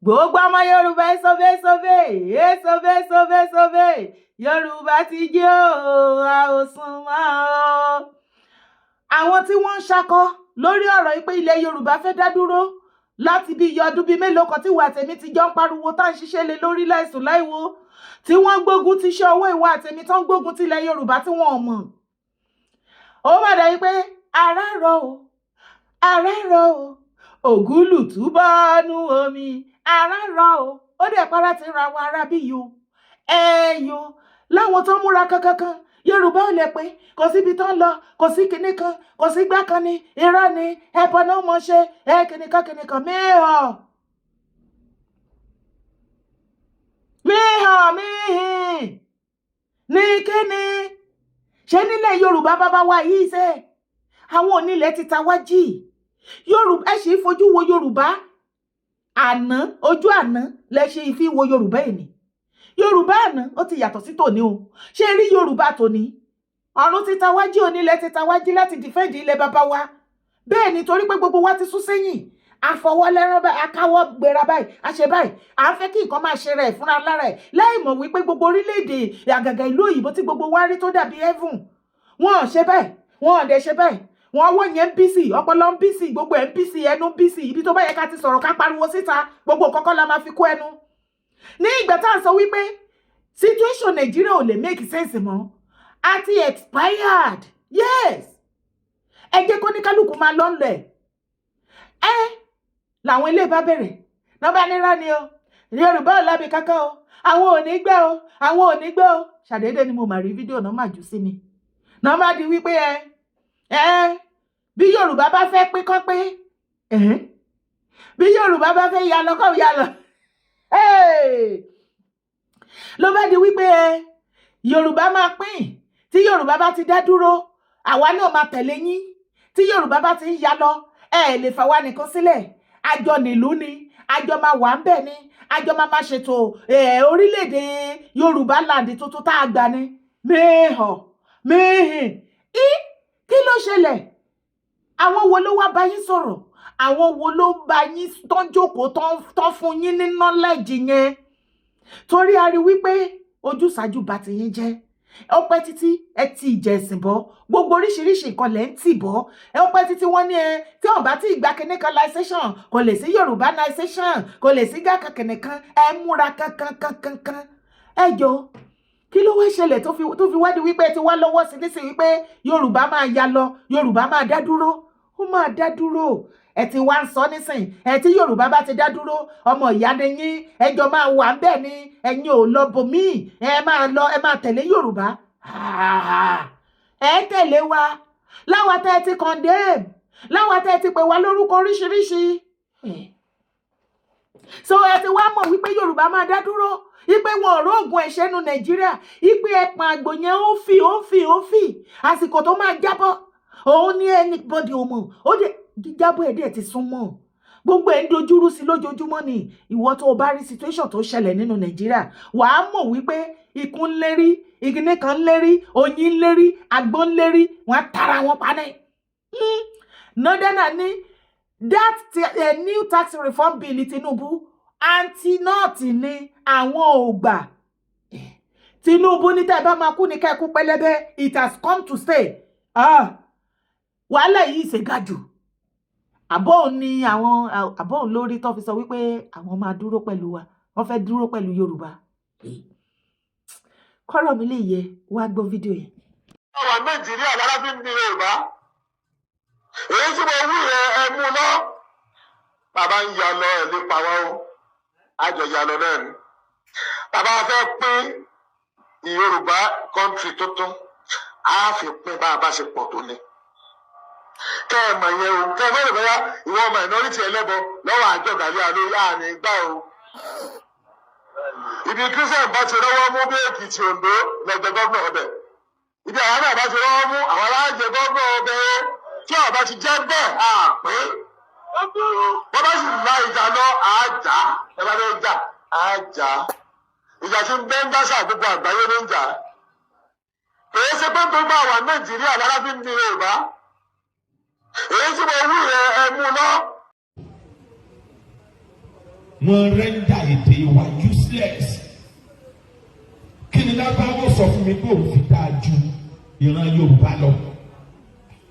Gbogbo ọmọ Yorùbá, ẹ sọ bẹ́ẹ̀, sọ bẹ́ẹ̀, ẹ sọ bẹ́ẹ̀, sọ bẹ́ẹ̀, sọ bẹ́ẹ̀. Yorùbá ti jí o, a ò sùn mọ́ o. Àwọn tí wọ́n ń ṣakọ lórí ọ̀rọ̀ yìí pé ilẹ̀ Yorùbá fẹ́ dá dúró láti bí iye ọdún bíi mélòó kan tí ìwà àtẹ̀mí ti jọ ń pariwo, tá à ń ṣiṣẹ́ lé lórí láìsùn láìwo, tí wọ́n gbógun ti iṣẹ́ ọwọ́ ìwà àtẹ̀mí, tó ń gbógun ti ilẹ̀ Yorùbá tí wọ́n ò mọ̀. Ó má dà yí pé ara rọ o, ara rọ o, ògúlùtù bọ́nú omi, ara rọ o. Ó dẹ̀ para ti ra àwọn ará bí yo ẹ yo láwọn tó múra kankankan. Yorùbá ò lè pé kò síbi tó ń lọ, kò sí kinní kan, kò sí gbá kan ní irọ́ ni, ẹbọ náà mọ̀ ṣe ẹ kinní kan kinní kan mìíràn mìíràn mìíhìn ní kíni ṣé nílẹ̀ Yorùbá bàbá wa yìí ṣe àwọn onílẹ̀ ti ta wá jì. Yorùbá, ẹ ṣì ń fojú wo Yorùbá àná, ojú àná lẹ ṣe fi wo Yorùbá èní. Yorùbá àná ó ti yàtọ̀ sí tòní o. Ṣé rí Yorùbá tòní, ọ̀run ti ta wájú, onílẹ̀ ti ta wájú láti defend ilẹ̀ bàbá wa. Bẹ́ẹ̀ ni, torí pé gbogbo wa ti sún sẹ́yìn, àfọwọ́lẹ́rán báyìí, akáwọ́ gbéra báyìí, àṣẹ báyìí, à ń fẹ́ kí nǹkan máa ṣe rẹ̀ fúnra lára ẹ̀, láì mọ̀ wípé gbogbo orílẹ̀-èdè, àgàgà ìlú òyìnbó tí gbogbo wa rí tó dàbí heaven, wọn ò ṣe báyìí, wọn ò dẹ̀ ṣe báyìí. Wọn ọwọ́ yẹn ń busy, ọpọlọ ń busy, gbogbo ẹ̀ ń busy, ẹnu ń busy. Ibi tó bá yẹ ká ti sọ̀rọ̀, ká pariwo síta, gbogbo nǹkan kọ́ la máa fi kó ẹnu. Ní ìgbà tá à ń sọ wípé situation Nàìjíríà ò lè make sense mọ́, àti expired, yes, ẹ jẹ́ kó ní kálukú máa lọ́ lẹ̀ ẹ. Làwọn ilé bá bẹ̀rẹ̀ náà bá nírọ́ ni o, Yorùbá ò lábi kankan o, àwọn ò ní gbẹ́ o, àwọn ò ní gbẹ́ o. Ṣàdédé ni mo mà rí fídíò náà mà jù sí mi náà, má di wípé ẹ bí Yorùbá bá fẹ́ pín kán pín, bí Yorùbá bá fẹ́ ya lọ kọ́ ya lọ. Ló bá di wípé ẹ Yorùbá máa pín, tí Yorùbá bá ti dá dúró, àwa náà máa tẹ̀lé yín. Tí Yorùbá bá ti ń ya lọ, ẹ lè fà wá nìkan sílẹ̀. Àjọ nílùú ni, àjọ máa wà ń bẹ̀ ni, àjọ máa máa ṣètò orílẹ̀-èdè Yorùbá land tuntun tá a gbà ni. Mẹ́hàn mẹ́hìn í, kí ló ṣẹlẹ̀? Àwọn wo ló wá bá yín sọ̀rọ̀? Àwọn wo ló bá yín tó ń jókòó tó ń fún yín ní knowledge yẹn? Torí a rí wípé ojúsàájú bá ti yín jẹ́. Ó pẹ́ títí, ẹ ti ìjẹ̀sìn bọ́, gbogbo oríṣiríṣi nǹkan lẹ́ ń tì bọ́. Ẹ ó pẹ́ títí, wọ́n ní ẹ tí wọ́n bá tí ìgbà kìnìún kan licensation, kò lè sí Yorùbá licensation, kò lè sí gàkà kìnìún kan. Ẹ múra kankankankankan. Ẹ jọ, kí ló wá ṣẹlẹ̀ tó fi wádìí wípé ẹ ti wá lọ́wọ́ sí nísìnyí wípé Yorùbá máa ya lọ, Yorùbá máa dá dúró? Ó máa dá dúró, ẹ ti wá ń sọ nísìn ẹ. Tí Yorùbá bá ti dá dúró, ọmọ ìyá ni yín, ẹjọ máa wà ń bẹ̀ ni, ẹ̀yin ò lọ bòmíì, ẹ máa lọ, ẹ máa tẹ̀lé Yorùbá, ẹ tẹ̀lé wa láwa tẹ́ ẹ ti condemn, láwa tẹ́ ẹ ti pè wá lórúkọ oríṣiríṣi. So ẹ ti wá mọ̀ wípé Yorùbá máa dá dúró, ipe wọn ọ̀rọ̀ oògùn ẹ̀ṣẹ́ nu Nàìjíríà, ipe ẹ̀pọ̀n àgbò yẹn ó fì, ó fì, ó fì, àsìkò tó máa jábọ́ òun ní anybody ò mọ̀. Ó dé, jíjábọ̀ ẹ̀ dẹ̀ ti sún mọ́, gbogbo ẹ̀ ń dojúrú sí lójoojúmọ́ ni. Ìwọ tó o bá rí situation tó ṣẹlẹ̀ nínú Nàìjíríà, wàá mọ̀ wípé ikú ń lérí, ìgínní kan ń lérí, oyin ń lérí, àgbọn ń lérí, wọ́n á tara wọn pa ní. Northern ní that new tax reform bill Tinubu, anti-north ni, àwọn ò gbà. Tinubu ní tẹ́ ẹ bá máa kú ní kẹ́ẹ̀kú pẹlẹbẹ. It has come to stay. Ah, wàhálà yìí ṣe ga jù. Àbọ̀ òun ni àwọn àbọ̀ òun lórí tó fi sọ wípé àwọn máa dúró pẹ̀lú wa, wọ́n fẹ́ dúró pẹ̀lú Yorùbá. Kọ́rọ̀ mi lè yẹ wá, gbọ́ fídíò yẹn. Àwọn Nàìjíríà lára fi ń ní Yorùbá èyí tí mo wí rẹ, ẹ mú lọ. Bàbá ń ya lọ, ẹ lè pa wá o, àjọ ya lọ náà ni. Bàbá fẹ́ pín Yorùbá country tuntun, á fi pín bá a bá ṣe pọ̀ tó ní kẹ́ ẹ mọ̀ yẹn o. Kẹ́ ẹ mọ̀ bóyá ìwọ minority ẹlẹ́bọ lọ́wọ́ àjọ gàlẹ́ àlórí àní gbà o. Ibi Christian bá ti rọ́wọ́ mú bí Èkìtì, Oǹdó, lọ́jọ́ governor ọbẹ̀. Ibi àwọn náà bá ti rọ́wọ́ mú, àwọn alájẹ governor ọbẹ̀ o. Tí ọba ti jẹ́ bẹ́ẹ̀, àpín wọ́n bá sì la ìjà lọ, àjà ẹ bá fẹ́ jà, àjà ìjà tí ń bẹ́ ń dásà, gbogbo àgbáyé ló ń jà. Kìí ṣe pé tó bá wà Nàìjíríà lára fi ń ní Yorùbá èyí tí mo wí rẹ, ẹ mú lọ. Wọ́n render èdè wa useless. Kí ni lágbáwọ́ sọ fún mi pé òun fi dáa ju ìran Yorùbá lọ?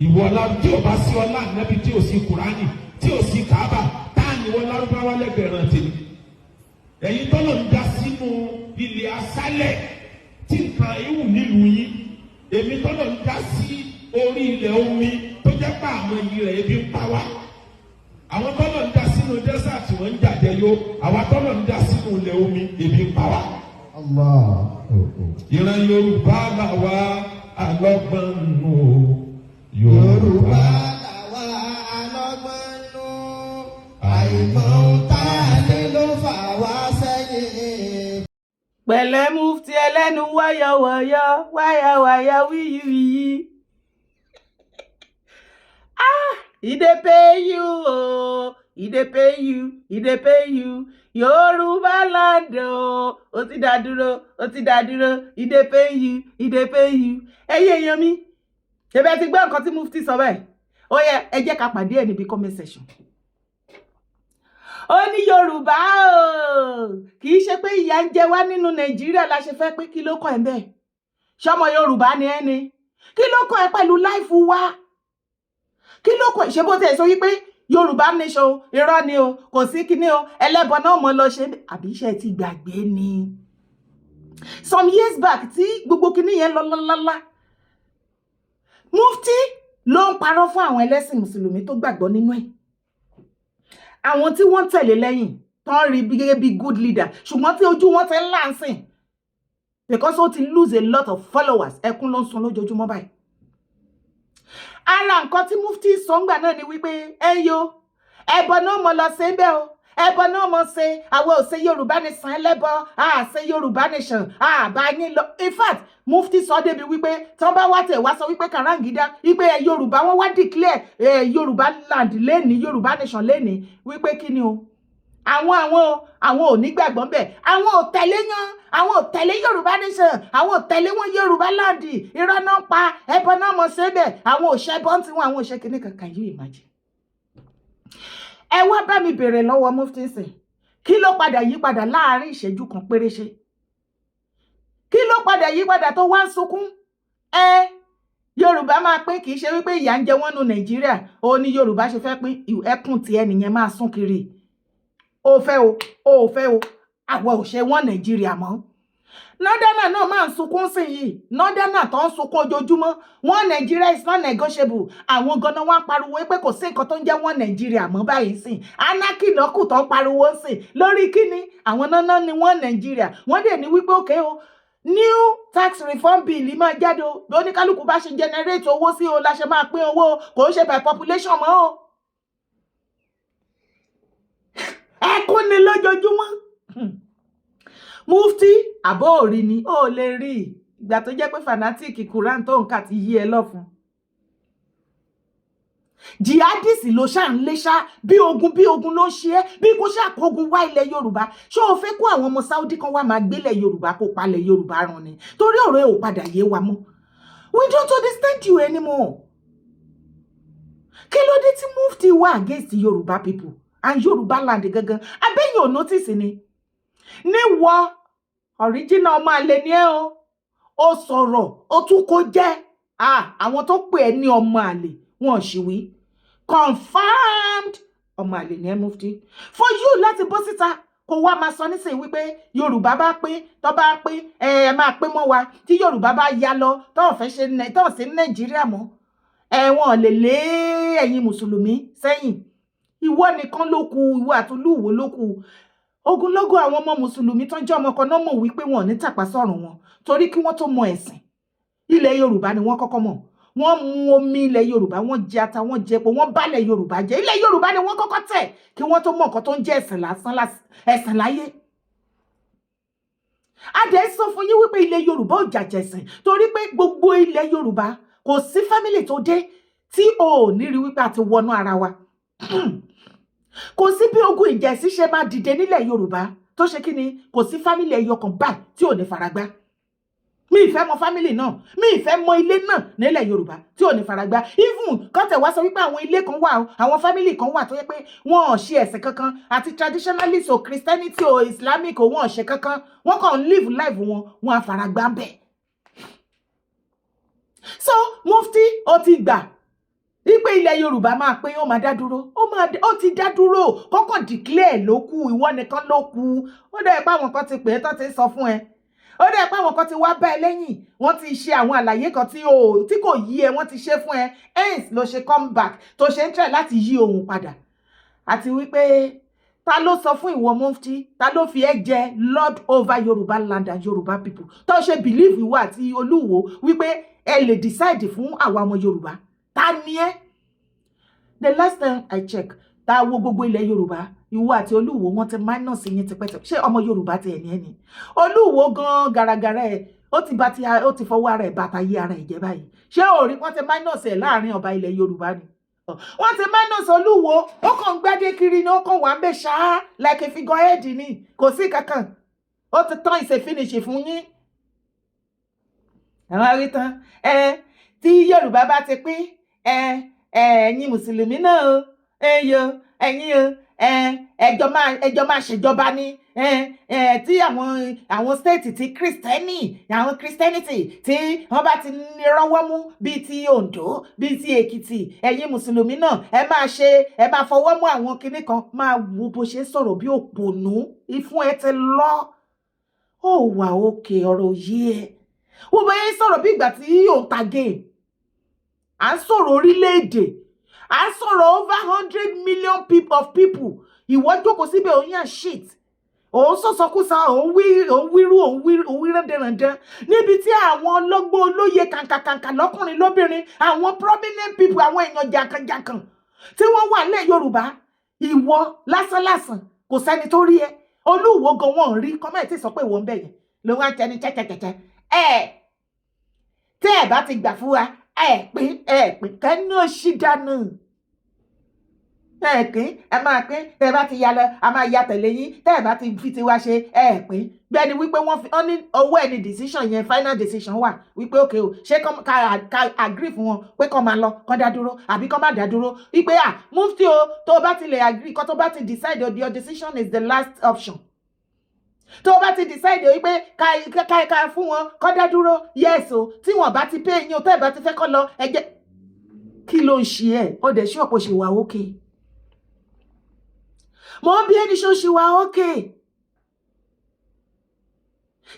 Ìwọ la tí o bá sí ọlá nẹ́bi, tí o sí Kùránì, tí o sí Kábà, táà ní wọ́n lárúbáwá lẹ́gbẹ̀ẹ́ ràn tèmi. Ẹ̀yin tọ́lọ̀ ń dá sínú ilẹ̀ asálẹ̀ tí nǹkan ewu nílùú yín, èmi tọ́lọ̀ ń dá sí orí ilẹ̀ omi tó jẹ́ pé àwọn iyì rẹ̀ ebi ń pa wá. Àwọn tọ́lọ̀ ń dá sínú desert, wọ́n ń jàjẹ́ yó. Àwa tọ́lọ̀ ń dá sínú ilẹ̀ omi, ebi ń pa wá. Allah. Ìran Yorùbá làwa alọ́gbọ́n nù o. Yorùbá làwa alọ́gbọ́n nù. Àìmọ̀ ohun tá a ní ló fà wá sẹ́yìn. Pẹ̀lẹ́, mufti ẹlẹ́nu wáyọ̀wọ̀yọ̀ wáyàwáyà wíyíwíyí. Ah, e dey pay you o, e dey pay you, e dey pay you. Yorùbá land o, ó ti dá dúró, ó ti dá dúró. E dey pay you, e dey pay you. Ẹ̀yin èèyàn mi, ṣebí ti gbọ́ nǹkan tí mufti sọ bẹ́ẹ̀? Ó yẹ ẹ jẹ́ ká pàdé ẹ̀ níbi comment section. Ó ní Yorùbá o, kì í ṣe pé ìyà ń jẹ wá nínú Nàìjíríà la ṣe fẹ́ pé. Kí ló kọ́ ẹ bẹ́ẹ̀? Ṣọmọ Yorùbá ni ẹ ni? Kí ló kọ́ ẹ pẹ̀lú life wa? Kí ló kọ́ ẹ? Ṣe bó tẹ̀ sọ wípé Yorùbá nation o, irọ́ ni o, kò sí kíní o, ẹlẹ́bọ náà mọ̀ lọ ṣe, àbí iṣẹ́ ti gbàgbé ni? Some years back tí gbogbo kíní yẹn lọ lọ́lọ́lá, mufti ló ń parọ́ fún àwọn ẹlẹ́sìn mùsùlùmí tó gbàgbọ́ nínú ẹ̀, àwọn tí wọ́n tẹ̀lé lẹ́yìn tó ń rí gẹ́gẹ́ bí good leader, ṣùgbọ́n tí ojú wọn ti ń láǹsìn because ó ti lose a lot of followers. Ẹkún ló ń sun lójoojúmọ́ báyìí. Ara nǹkan tí mufti sọ ńgbà náà ni wípé ẹ yo, ẹbọ náà mo lọ ṣe bẹ́ẹ̀ o, ẹbọ náà mo ṣe, àwọn ò ṣe Yorùbá nation, ẹlẹ́bọ a ṣe Yorùbá nation, àbá yín lọ. In fact, mufti sọ débi wípé tí wọ́n bá wá tẹ̀ wá sọ wípé kàráǹgídá wípé Yorùbá wọ́n wá declare Yorùbá land lẹ́ni, Yorùbá nation lẹ́ni, wípé kí ni o, àwọn ò ní gbàgbọ́ bẹ́ẹ̀, àwọn ò tẹ̀lé yan, àwọn ò tẹ̀lé Yorùbá nation, àwọn ò tẹ̀lé wọn Yorùbá land, irọ́ náà pa, ẹbọ náà mọ̀ ṣe bẹ́ẹ̀, àwọn ò ṣẹbọ ń tiwọn, àwọn ò ṣe kíní kankan. You imagine? Ẹ wá bá mi bèrè lọ́wọ́ mufti sìn, kí ló padà yí padà láàárín ìṣẹ́jú kan péréṣe? Kí ló padà yí padà tó wá ń sunkún? Ẹ Yorùbá máa pín, kì í ṣe wípé ìyà ń jẹ wọ́n nu Nàìjíríà ó ní Yorùbá ṣe fẹ́ pín. Ẹkùn tí ẹnìyẹn máa sún kiri, ó fẹ́ o, ó fẹ́ o, àwa ò ṣe wọ́n Nàìjíríà mọ́. Northerner náà máa ń sunkún sí yìí. Northerner tó ń sunkún ojoojúmọ́, one Nigeria is not negotiable. Àwọn ganan wá ń pariwo pé kò sí nǹkan tó ń jẹ́ one Nigeria mọ́ báyìí sìn. Anarchy lọ́kù tó ń pariwo sìn lórí kíni? Àwọn náà ní one Nigeria. Wọ́n dẹ̀ ní wípé okay o, new tax reform bill máa jáde o, bí oníkálukú bá ṣe generate owó sí o la ṣe máa pín owó, kò ń ṣe by population mọ́ o. Ẹkún ni lójoojúmọ́. Mufti, àbó òrí ni ó lè rí ìgbà tó jẹ́ pé fanatic Quran tó ń kà ti yí ẹ lọ́fun. Jihadist ló ṣáà ń lé ṣá, bí ogun bí ogun ló ń ṣe é, bí kò ṣàkógun wá ilẹ̀ Yorùbá. Ṣé o fẹ́ kó àwọn ọmọ Saudi kan wá máa gbélẹ̀ Yorùbá, kó palẹ̀ Yorùbá run ni? Torí ọ̀rọ̀ ẹ ò padà yé wa mọ́. We don't understand you anymore. Kí ló dé tí mufti wà against Yorùbá people and Yorùbá land gangan? Abẹ́yìn ò notice ni níwọ original ọmọ àlè ni ẹ o. Ó sọ̀rọ̀, ó tún kó jẹ́ àwọn tó pè ẹ́ ní ọmọ àlè, wọn ò sì wí confirmed ọmọ àlè ní ẹ. Mufti, for you láti bọ́ síta kó wá máa sọ nísìnyí wípé Yorùbá bá pín, tó bá pín, ẹ máa pín mọ́ wa, tí Yorùbá bá ya lọ, tó ò fẹ́ ṣe, tó ò sí ní Nàìjíríà mọ́, ẹ wọn lè lé ẹ̀yin mùsùlùmí sẹ́yìn. Ìwọ nìkan ló kù, ìwọ àtolúwo ló kù. Ogunlọ́gọ̀ àwọn ọmọ mùsùlùmí tó ń jẹ́ ọmọ kan náà mọ̀ wípé wọn ò ní tàpá sọ̀rọ̀ wọn, torí kí wọ́n tó mọ ẹ̀sìn ilẹ̀ Yorùbá ni wọ́n kọ́kọ́ mọ̀. Wọ́n mu omi ilẹ̀ Yorùbá, wọ́n jẹ ata, wọ́n jẹ epo, wọ́n bálẹ̀ Yorùbá jẹ. Ilẹ̀ Yorùbá ni wọ́n kọ́kọ́ tẹ̀ kí wọ́n tó mọ̀ nǹkan tó ń jẹ́ ẹ̀sìn lásán, ẹ̀sìn láyé. A dẹ̀ sọ fún yín wípé ilẹ̀ Yorùbá ò jàjẹ̀sìn, torí pé gbogbo ilẹ̀ Yorùbá, kò sí family tó dé tí o ò ní rí wípé a ti wọnú ara wa. Kò sí bí ogun ìjẹ̀sí ṣe máa dìde nílẹ̀ Yorùbá tó ṣe kí ni, kò sí family ẹyọ kan báyìí tí ò ní faragbá. Mi ì fẹ́ mọ family náà, mi ì fẹ́ mọ ilé náà nílẹ̀ Yorùbá tí ò ní faragbá. Even kọ́tẹ̀ wá sọ wípé àwọn ilé kan wà o, àwọn family kan wà tó yẹ pé wọn ò ṣe ẹ̀sìn kankan, àti traditionalist o, Christianity o, Islamic o, wọn ò ṣe kankan, wọn kàn ń live life wọn, wọn á faragbá ń bẹ̀. So Mufti, ó ti gbà wípé ilẹ̀ Yorùbá máa pín, ó máa dá dúró, ó ti dá dúró. Kọ́kàn declare ló kù, ìwọ nìkan ló kù. Ó dẹ̀ pé àwọn kan ti pè é tán, ti sọ fún ẹ. Ó dẹ̀ pé àwọn kan ti wá bá ẹ lẹ́yìn, wọ́n ti ṣe àwọn àlàyé kan tí kò yí ẹ, wọ́n ti ṣe fún ẹ. Hence ló ṣe come back tó ṣe ń try láti yí ohun padà. Àti wípé ta ló sọ fún ìwọ Mufti, ta ló fi ẹ́ jẹ lord over Yorùbá land and Yorùbá people, tó ṣe believe ìwọ àti Olúwo wípé ẹ lè decide fún àwa ọmọ Yorùbá? Ta ni ẹ́? The last time I check, tá a wo gbogbo ilẹ̀ Yorùbá, ìwọ àti Olúwo, wọn ti minus yín tipẹ́tipẹ́. Ṣé ọmọ Yorùbá ti ẹ̀ ní ẹ́ ni? Olúwo gan gàràgàrà ẹ̀, ó ti bá ti, ó ti fọwọ́ ara ẹ̀ bàtà yí ara ẹ̀ jẹ́ báyìí. Ṣé òrí wọ́n ti minus ẹ̀ láàrin ọba ilẹ̀ Yorùbá ni? Wọ́n ti minus Olúwo. Ó kàn ń gbádé kiri ni, ó kàn wà ń bẹ̀ ṣáá like a figurehead ni, kò sí kankan. Ó ti tán, ìṣe finish fún yín. Àwọn arí tán ẹ. Tí Yorùbá bá ti pín ẹ, ẹ̀yin mùsùlùmí náà o, ẹ yo, ẹ̀yin o, ẹ ẹjọ́ máa ṣèjọba ni ẹ tí àwọn state tí kristẹni, àwọn Christianity tí wọ́n bá ti ní rọ́wọ́ mú, bíi ti Ondo, bíi ti Èkìtì, ẹ̀yin mùsùlùmí náà ẹ máa ṣe, ẹ máa fọwọ́ mú àwọn kinní kan. Máa wo bó ṣe ń sọ̀rọ̀ bí òpònú. Ìfún ẹ ti lọ, ó wà òkè ọ̀rọ̀ yìí. Ẹ wọ́n bá yẹn sọ̀rọ̀ bí ìgbà tí yóò ta game. À ń sọ̀rọ̀ orílẹ̀-èdè, à ń sọ̀rọ̀ over 100 million people of people. Ìwọ jókòó síbẹ̀, òun yàn shit, òun sọ̀sọkúsọ, òun wí, òun wírú, òun wí, òun wí rẹ́ndẹ̀rẹ̀ndẹ̀ níbi tí àwọn ọlọ́gbọ́n, olóye, kàǹkàkàǹkà lọ́kùnrin lóbìnrin, àwọn prominent people, àwọn èèyàn jàǹkànjàǹkàn tí wọ́n wà nílẹ̀ Yorùbá. Ìwọ lásánlàsàn, kò sẹ́ni tó rí ẹ. Olúwo gan wọn rí kọ́mẹ́ǹtì sọ pé ìwọ ń bẹ̀ yẹn ló wá ń tẹni chẹ́chẹ́chẹ́chẹ́. Ẹ tẹ́ ẹ bá ti gbà fún wa, ẹ pín, ẹ pín kẹ́nu òṣì dànù. Ẹ pín, ẹ máa pín. Tẹ́ ẹ bá ti ya lọ, a máa ya tẹ̀lé yín. Tẹ́ ẹ bá ti fi tiwa ṣe, ẹ pín. Bẹ́ẹ̀ ni wípé wọ́n fi wọ́n ní ọwọ́ ẹ̀ ní decision yẹn, final decision wà wípé okay o, ṣé ká agree fún wọn pé kọ́ máa lọ, kọ́ dá dúró, àbí kọ́ má dá dúró? Wípé ah, Mufti o, tó o bá ti lè agree, kọ́ tó bá ti decide, your decision is the last option. Tó o bá ti decide wípé ká fún wọn kọ́ dá dúró, yes o. Tí wọ́n bá ti pay yín o, tẹ́ ẹ bá ti fẹ́ kọ́ lọ, ẹ jẹ́ kí ló ń ṣe ẹ́? Ó dẹ̀ ṣé ọ̀pọ̀ ṣe wà okay. Mo ń bí ẹni ṣó ṣe wà okay.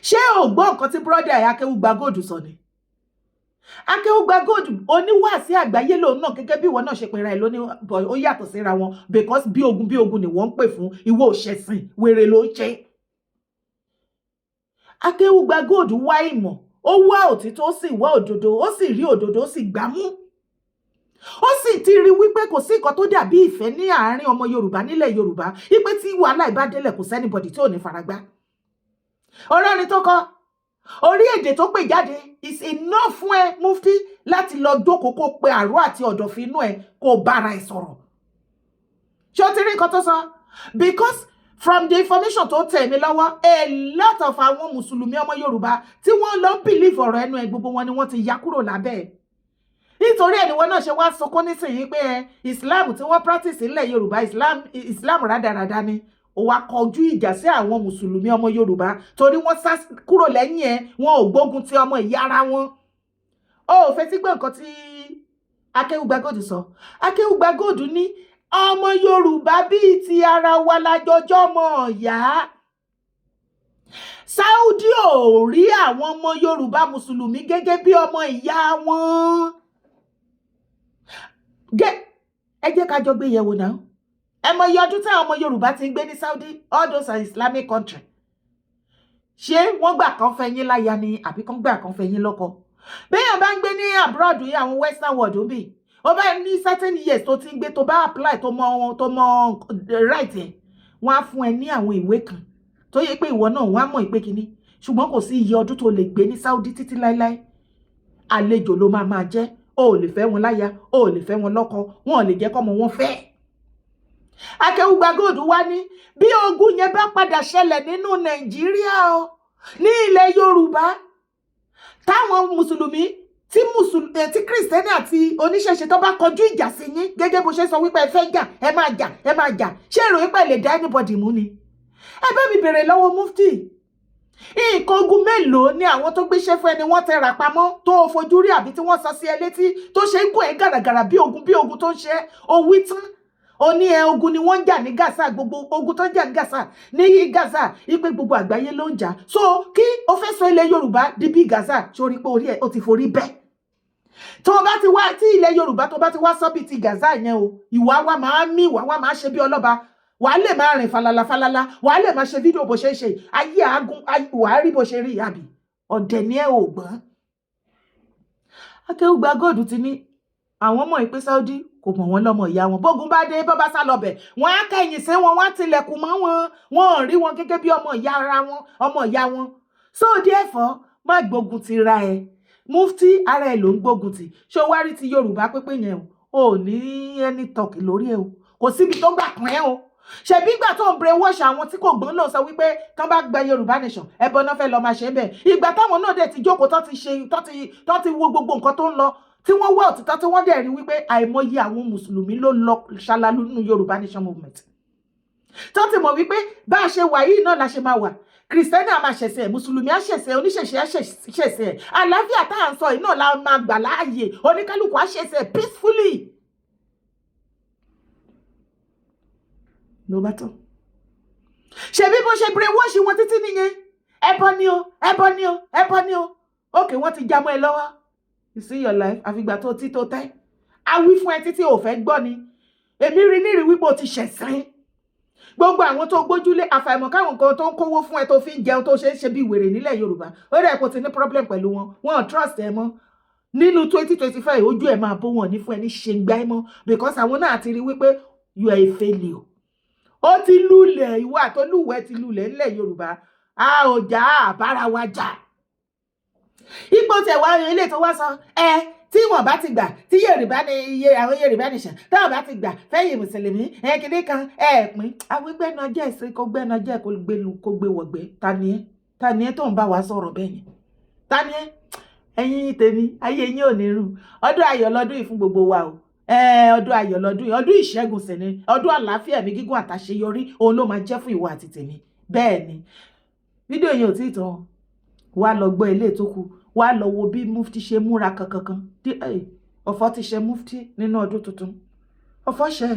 Ṣé ò gbọ́ nǹkan tí brother ẹ̀ Akéwùgbà Gold sọ ni? Akéwùgbà Gold, oníwàásí àgbáyé lòun náà, gẹ́gẹ́ bí ìwọ náà ṣe pera ẹ̀ lóní, but ó yàtọ̀ síra wọn, because bí ogun bí ogun ni wọ́n ń pè fún. Ìwọ òṣẹ̀sìn wèrè ló ń ṣe. Akéwùgbà Gold wá ìmọ̀, ó wá òtítọ́, ó sì wá òdodo, ó sì rí òdodo, ó sì gbámú, ó sì ti rí wípé kò sí nǹkan tó dàbí ìfẹ́ ní àárín ọmọ Yorùbá nílẹ̀ Yorùbá, wípé tí wàhálà ìbá délẹ̀, kò sí anybody tí ò ní faragbá. Ọ̀rẹ́rin tó kọ orí èdè tó pè jáde is enough fún ẹ, Mufti, láti lọ jókòó, kó pe àrò àti ọ̀dọ̀fin inú ẹ, kó bára ẹ sọ̀rọ̀. Ṣé o ti rí nǹkan tó sọ? Because from the information tó tẹ̀ mí lọ́wọ́, a lot of àwọn mùsùlùmí ọmọ Yorùbá tí wọ́n lọ believe ọ̀rọ̀ ẹnu ẹ, gbogbo wọn ni wọ́n ti ya kúrò lábẹ́ ẹ̀. Nítorí ẹniwọ́n náà ṣe wá sunkún nísìnyí pé ẹ Islam tí wọ́n practice nílẹ̀ Yorùbá, Islam rádaràda ni. Ó wá kọjú ìjà sí àwọn mùsùlùmí ọmọ Yorùbá torí wọ́n sá kúrò lẹ́yìn ẹ̀, wọn ò gbógun ti ọmọ ìyá ara wọn. Ó ò fetí gbọ́ nǹkan tí Akéwùgbà Gold sọ. Akéwùgbà Gold ní ọmọ Yorùbá bíi ti ara wa lájọjọ́ mọ̀ ọ̀yá. Saudi ò rí àwọn ọmọ Yorùbá mùsùlùmí gẹ́gẹ́ bí ọmọ ìyá wọn. Ẹ jẹ́ ká jọ gbé yẹ̀wò náà. Ẹ mọ iye ọdún tí àwọn ọmọ Yorùbá ti ń gbé ní Saudi, all those are Islamic country. Ṣé wọ́n gbà kán fẹ́ yín láya ni, àbí kán gbà kán fẹ́ yín lọ́kọ? Béèyàn bá ń gbé ní abroad yìí, àwọn western world ń bì, ó bá ní certain years tó ti ń gbé, tó bá apply, tó mọ right ẹ̀, wọ́n á fún ẹ ní àwọn ìwé kan tó yẹ pé ìwọ náà wọ́n á mọ̀ ìpè kínní. Ṣùgbọ́n kò sí iye ọdún tó lè gbé ní Saudi títí láéláé, àlejò ló máa máa jẹ́. O ò lè fẹ́ wọn láya, o ò lè fẹ́ wọn lọ́kọ, wọn ò lè jẹ́ kọ́mọ wọn fẹ́. Akéwùgbà Gold wá ní bí ogun yẹn bá padà ṣẹlẹ̀ nínú Nàìjíríà o, ní ilẹ̀ Yorùbá. Táwọn mùsùlùmí, tí mùsùlùmí, tí Christian àti oníṣẹ̀ṣe tó bá kọjú ìjà sí yín, gẹ́gẹ́ bó ṣe sọ wípé ẹ fẹ́ jà, ẹ máa jà, ẹ máa jà, ṣé èrò wípé ẹ lè dá anybody mú ni? Ẹ bá mi bèrè lọ́wọ́ mufti, nǹkan ogun mélòó ni àwọn tó gbéṣẹ́ fún ẹni wọ́n tẹra pamọ́ tó o fojú rí, àbí tí wọ́n sọ sí ẹ létí, tó ṣe ń gùn ẹ́ gàràgàrà bí ogun, bí ogun tó ń ṣe é? O wí tán, ó ní ẹ ogun ni wọ́n ń jà ní Gaza, gbogbo ogun tó ń jà ní Gaza, ní Gaza, ipe gbogbo àgbáyé ló ń jà. So kí o fẹ́ sọ ilẹ̀ Yorùbá di bí Gaza, sórí pé orí ẹ̀ ó ti forí bẹ́ẹ̀? Tó bá ti wá tí ilẹ̀ Yorùbá tó bá ti wá sọ bíi ti Gaza yẹn o, ìwà wa máa mí, ìwà wa máa ṣe bí ọlọ́ba, wàá lè máa rìn falala falala, wàá lè máa ṣe fídíò bó ṣe ń ṣe ayé àágùn, wàá rí bó ṣe rí. Àbí ọ̀dẹ̀ ni ẹ ò gbọ́n? Akéwùgbà Gold ti ní àwọn mọ̀ pé Saudi kò mọ̀ wọ́n lọ́mọ ìyá wọn. Bógun bá dé, bọ́ bá sá lọ bẹ̀, wọ́n á kẹ̀yìn sí wọn, wọ́n á tilẹ̀kùn mọ́ wọn, wọn ò rí wọn gẹ́gẹ́ bí ọmọ ìyá ara wọn, ọmọ ìyá wọn. So therefore, má gbógun ti ra ẹ. Mufti, ara ẹ ló ń gbógun ti. Ṣé o wá rí ti Yorùbá pépé yẹn o, ò ní ẹni tọkì lórí ẹ o, kò síbi tó gbà pín ẹ o. Ṣebí ìgbà tó ń brainwash àwọn tí kò gbọ́n náà sọ wípé tán bá gba Yorùbá nation, ẹbọ náà fẹ́ lọ máa ṣe bẹ́ẹ̀. Ìgbà táwọn náà dẹ̀ ti jókòó, tán ti ṣe, tán ti wo gbogbo nǹkan tó ń lọ, tí wọ́n wá òtítọ́, tí wọ́n dẹ̀ rí wípé àìmọye àwọn mùsùlùmí ló lọ ṣalalu nínú Yorùbá nation movement, tó ti mọ̀ wípé bá a ṣe wà yìí náà la ṣe máa wà, Christian á máa ṣẹ̀ṣẹ̀, mùsùlùmí á ṣẹ̀ṣẹ̀, oníṣẹ̀ṣẹ̀ á ṣẹ̀ṣẹ̀, àlàáfíà tá à ń sọ yìí náà la máa gbà láàyè, oníkálukú á ṣẹ̀ṣẹ̀ peacefully. Ló bá tán. Ṣebí bó ṣe brainwash wọn títí nìyẹn, ẹbọ ni o, ẹbọ ni o, ẹbọ ni o. Ókè, wọ́n ti já mọ́ ẹ lọ́wọ́. You see your life, àfìgbà tó tí tó tẹ́ a wí fún ẹ títí ò fẹ́ gbọ́ ni. Èmi rí nírìí wípé o ti ṣẹ̀sìn gbogbo àwọn tó gbójúlé, àfàìmọ̀ káwọn nǹkan tó ń kówó fún ẹ, tó fi ń jẹun, tó ṣe ń ṣe bí wèrè nílẹ̀ Yorùbá, ó dẹ̀ kó ti ní problem pẹ̀lú wọn, wọn ò trust ẹ mọ́. Nínú 2025, ojú ẹ̀ máa bó wọn ní fún ẹ ní ṣe ń gbá ẹ mọ́, because àwọn náà ti rí wípé you are a failure. Ó ti lulẹ̀, ìwọ àtolúwẹ̀ ti lulẹ̀ nílẹ̀ Yorùbá. A ò jà, àbára wa jà. Ipò tẹ̀ wá ilé tó wá sọ ẹ, tí wọn bá ti gbà tí Yorùbá ní iye àwọn Yorùbá nation, táwọn bá ti gbà fẹ́yìn mùsùlùmí ẹ kìíní kan ẹ pín àwọn gbẹ́nu ajá ìsìn kó gbẹ́nu ajá kó gbé lu kó gbé wọ̀gbẹ́. Ta ni ẹ? Ta ni ẹ tó ń bá wa sọ̀rọ̀ bẹ́ẹ̀ yẹn? Ta ni ẹ? Ẹ̀yin tèmi, ayé yín ò ní rùn. Ọdún ayọ̀ lọ́dún yìí fún gbogbo wa o. Ọdún ayọ̀ lọ́dún yìí, ọdún ìṣẹ́gun sì ni, ọdún àlàáfíà, ẹ̀mí gígùn àtàṣeyọrí, òun ló máa jẹ́ fún ìwọ àti tèmi. Bẹ́ẹ̀ ni, fídíò yẹn ò tí ì tán. Wá lọ gbọ́ ilé tó kù, wá lọ wo bí mufti ṣe múra kankankan. Ọ̀fọ̀ ti ṣe mufti nínú ọdún tuntun, ọ̀fọ̀ ṣe.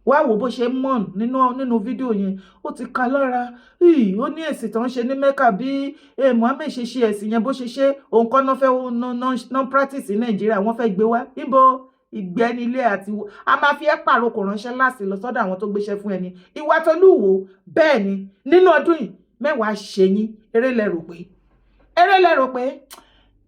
Wá wò bó ṣe mọ̀n nínú fídíò yẹn, ó ti ka lára. Ó ní ẹ̀sìn tó ń ṣe ní Mecca, bí Muhammed ṣe ṣe ẹ̀sìn yẹn, bó ṣe ṣe òun kọ́ náà fẹ́ ná practice ní Nàìjíríà, wọ́n fẹ́ gbé wá níbo ìgbẹ́nilé àti a máa fi ẹ́ pàrokò ránṣẹ́ láti lọ sọ́dọ̀ àwọn tó gbéṣẹ́ fún ẹni ìwà tolúwo. Bẹ́ẹ̀ ni, nínú ọdún yìí, mẹ́wàá ṣe yín. Eré lẹ rò pé, eré lẹ rò pé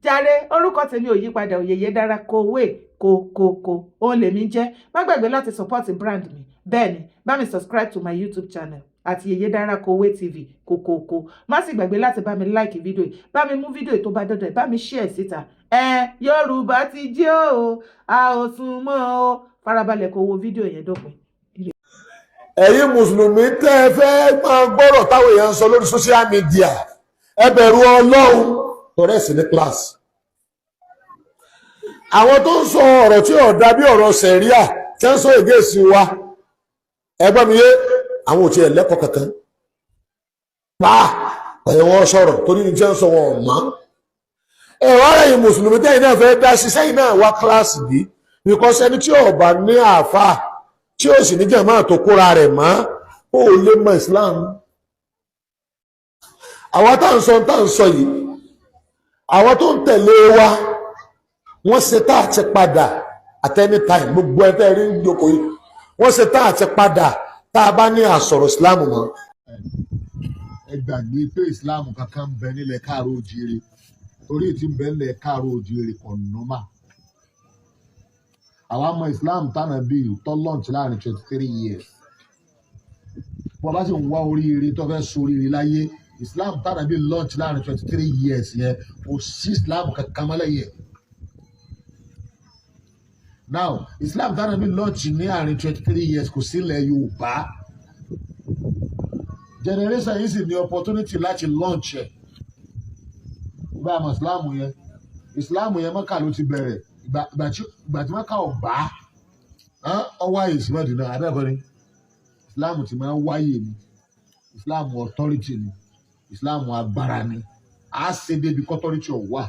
jàre. Orúkọ tèmi ò yípadà, Òyèyè Dára kowé kòkòkò òun lèmi jẹ́. Má gbàgbé láti support brand mi. Bẹ́ẹ̀ ni, bá mi subscribe to my YouTube channel àti Yèyé Dára Kowé TV kòkòkò. Má sì gbàgbé láti bá mi like fídíò yìí, bá mi mú fídíò yìí tó bá dọ́dọ̀ ẹ̀, bá mi share síta. Ẹ Yorùbá ti jí o, a ò sùn mọ́ o. Farabalẹ̀ kó wo fídíò yẹn dópin. Ẹ̀yin mùsùlùmí tẹ́ ẹ fẹ́ máa gbọ́rọ̀ táwọn èèyàn ń sọ lórí social media, ẹ bẹ̀rù Ọlọ́run, torí ẹ̀sìn ní class. Àwọn tó ń sọ ọ̀rọ̀ tí ò dá bí ọ̀rọ̀ sẹ̀ríà tí ń sọ ègé sí wa, ẹgbọ́n mi yé, àwọn ò tiẹ̀ lẹ́kọ̀ọ́ kankan pa ẹ̀yìn wọn sọ̀rọ̀ torí ní tí ń sọ wọn ò mọ́. Ẹ̀rọ ara ẹ̀yin mùsùlùmí tẹ́yìn náà fẹ́ dá sí sẹ́yìn náà wá kíláàsì bí, because ẹni tí ò bá ní àáfàá, tí ó sì ní jàmáà tó kóra rẹ̀ mọ́, ó lè mọ Islam. Àwọn tá à ń sọ yìí, àwọn tó ń tẹ̀lé wa, wọ́n ṣe tá àti padà at any time. Gbogbo ẹ tẹ́ rí ń jókòó yìí, wọ́n ṣe tá àti padà tá a bá ní àsọ̀rọ̀ Islam mọ́. Ẹ gbàgbé pé Islam kankan ń bẹ nílẹ̀ káàró òjìire, torí tí ń bẹ nílẹ̀ káàró òjìire kò normal. Àwa mọ Islam tánà bíi tó launch láàrin 23 years. Wọ́n bá sì ń wá oríire tó fẹ́ soríire láyé, Islam tánà bíi launch láàrin 23 years yẹn, kò sí Islam kankan mọ́ lẹ́yìn ẹ̀. Now, Islam tánà bíi launch ní àárín 23 years kò sí ilẹ̀ Yorùbá. Generation yìí sì ní opportunity láti launch ẹ̀. Bá a mọ̀ Islam yẹn. Islam yẹn, Mọ́kà ló ti bẹ̀rẹ̀. Ìgbà tí Mọ́kà ò bá ọ wáyé sí Mẹ́dínà, abẹ́ẹ̀kọ́ ni Islam ti máa ń wáyé ni. Islam authority ni, Islam agbára ni. A ṣe débi kọ́tọ́rìtì ọ̀ wà.